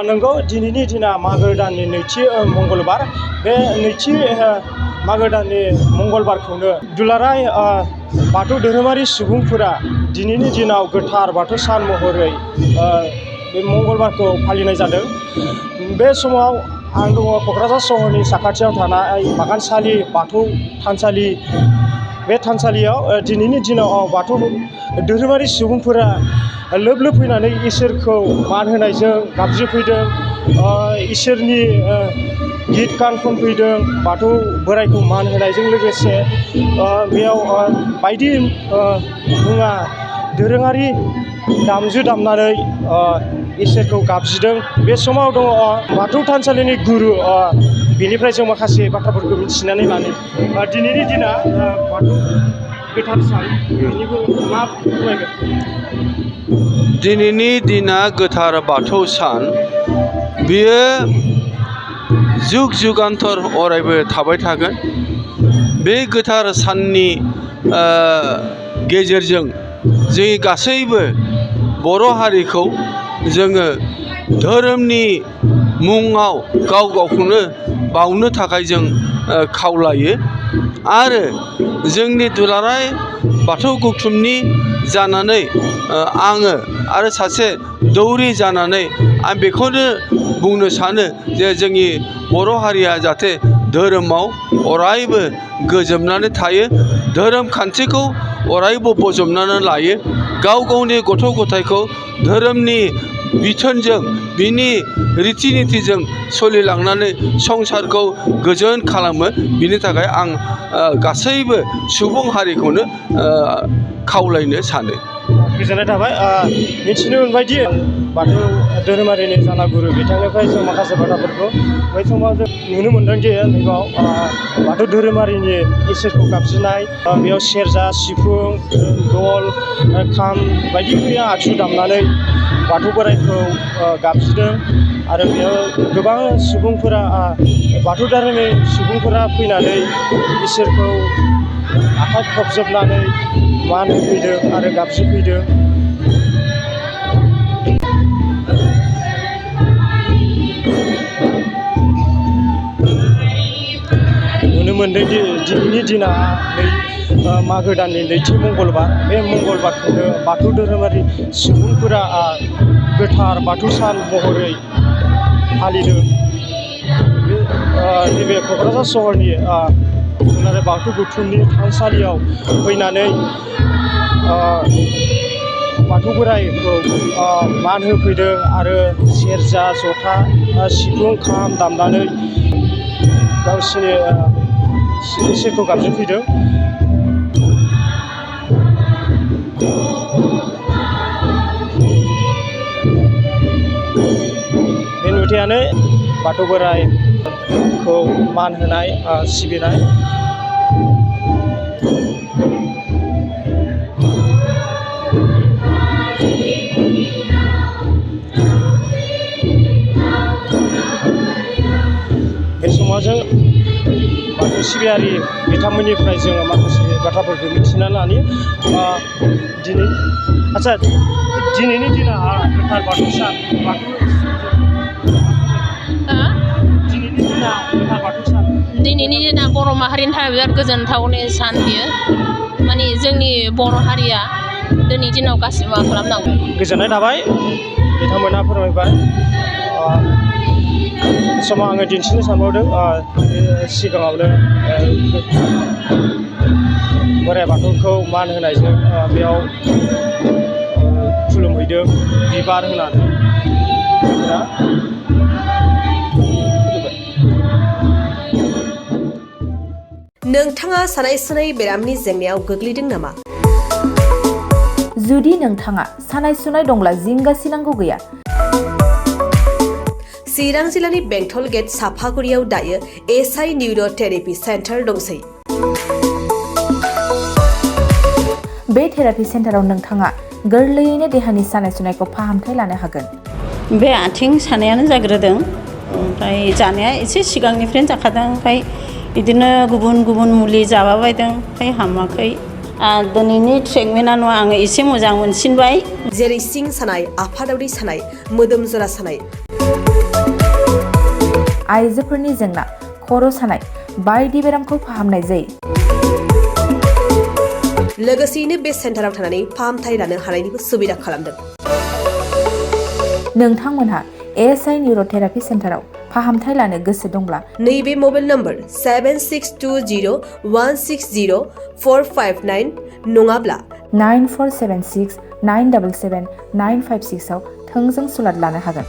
नंगौ दिनैनि दिना मागो दाननि नैथि मंगलबार बे नैथि मागो दाननि मंगलबारखौनो दुलाराय बाथौ धोरोमारि सुबुंफोरा दिनैनि दिनाव गोथार बाथौ सान महरै बे मंगलबारखौ फालिनाय जादों। बे समाव आं दङ क'क्राझार सहरनि साखाथियाव थानाय बागानसालि बाथौ थानसालि। बे थानसालियाव दिनैनि दिनाव बाथौ धोरोमारि सुबुंफोरा लोब लोब फैनानै इसोरखौ मान होनायजों गाबज्रिफैदों, इसोरनि गित गान खनफैदों, बाथौ बोराइखौ मान होनायजों लोगोसे बेयाव बायदि मुवा दोरोङारि दामजु दामनानै इसोरखौ गाबज्रिदों। बे समाव दङ बाथौ थानसालिनि गुरु, बेनिफ्राय जों माखासे बाथ्राफोरखौ मिथिनानै लानो। दिनैनि दिना बाथौ गोथार सान, बेनिबो मा फोरमायगोन? दिनैनि दिना गोथार बाथौ सान, बियो जुग जुगान्तर अरायबो थाबाय थागोन। बे गोथार साननि गेजेरजों जों गासैबो बर' हारिखौ जोङो धोरोमनि मुङाव गाव गावखौनो बावनो थाखाय जों खावलायो आरो जोंनि दुलाराय बाथौ गौथुमनि जानानै आङो आरो सासे दौरि जानानै आं बेखौनो बुंनो सानो जे जोंनि बर' हारिया जाहाथे धोरोमाव अरायबो गोजोमनानै थायो, धोरोम खान्थिखौ अरायबो बजबनानै लायो, गाव गावनि गथ' गथायखौ धोरोमनि बिथोनजों बिनि रिथि निथिजों सोलिलांनानै संसारखौ गोजोन खालामो। बिनि थाखाय आं गासैबो सुबुं हारिखौनो खावलायनो सानो। गोजोननाय थाबाय। मिथिनो मोनबायदि बाथौ धोरोमारिनि जानागुरु बिथांनिफ्राय जों माखासे बाथ्राफोरखौ बै समाव जों नुनो मोनदों दि नैबाव बाथौ धोरोमारिनि इसोरखौ गाबज्रिनाय, बेयाव सेरजा, सिफुं, दल, खाम बायदि मैया आगजु दामनानै बाथौ बोराइखौ गाबज्रिदों आरो बेयाव गोबां सुबुंफोरा बाथौ धोरोमनि सुबुंफोरा फैनानै इसोरखौ आखाइ खबजोबनानै मान होफैदों आरो गाबज्रिफैदों। नुनो मोनदों दि दिनैनि दिना मागो दाननि नैथि मंगलबार। बे मंगलबारखौनो बाथौ धोरोमारि सुबुंफोरा गोथार बाथौ सान महरै फालिदों। नैबे क'क्राझार सहरनि दुलाराय बाथौ गौथुमनि थानसालियाव फैनानै बाथौ बोराइखौ मान होफैदों आरो सेरजा, जथा, सिफुं, खाम दामनानै गावसिनि इसोरखौ गाबज्रिफैदों। बे नुथायानो बाथौ बोराइखौ मान होनाय, सिबिनाय। बे समाव जों बाथौ सिबियारि बिथांमोननिफ्राय जोङो माखासे बाथ्राफोरखौ मिथिना लानि। दिनैनि दिना गोथार बाथौ सान, दिनैनि दिना बर' माहारिनि थाखाय बिराद गोजोनथावनि सान बियो। माने जोंनि बर' हारिया दिनैनि दिनाव गासिबो मा खालामनांगौ। गोजोननाय थाबाय, बिथांमोना फोरमायबाय। समाव आङो दिन्थिनो सानबावदों सिगाङावनो बोराइ बाथौखौ मान होनायजों बेयाव खुलुमहैदों बिबार होनानै। नोंथाङा सानाय सुनाय बेरामनि जेंनायाव गोग्लैदों नामा? जुदि नोंथाङा सानाय सुनाय दंब्ला जिंगासिनांगौ गैया। चिरां जिल्लानि बेंटल गेट साफागुरियाव दायो एसआइ निउर' थेरापि सेन्टार दंसै। बे थेरापि सेन्टाराव नोंथाङा गोरलैयैनो देहानि सानाय सुनायखौ फाहामथाय लानो हागोन। बे आथिं सानायानो जाग्रोदों, ओमफ्राय जानाया एसे सिगांनिफ्रायनो जाखादों, ओमफ्राय बिदिनो गुबुन गुबुन मुलि जाबाबायदों, ओमफ्राय हामाखै। दिनैनि ट्रिटमेन्टआ आङो एसे मोजां मोनसिनबाय। जेरै सिं सानाय, आफादावरि सानाय, मोदोम जरा सानाय। आइजोफोरनि जेंना, खर' सानाय बायदि बेरामखौ फाहामनाय जायो। लोगोसेयैनो बे सेन्टाराव थानानै फाहामथाय लानो हानायनिबो सुबिदा खालामदों। नोंथांमोनहा ASI निउर'थेरापि सेन्टाराव फाहामथाय लानो गोसो दंब्ला नैबे मबाइल नम्बर 7620160459 नङाब्ला 9476 977 956 आव थोंजों सुलाद लानो हागोन।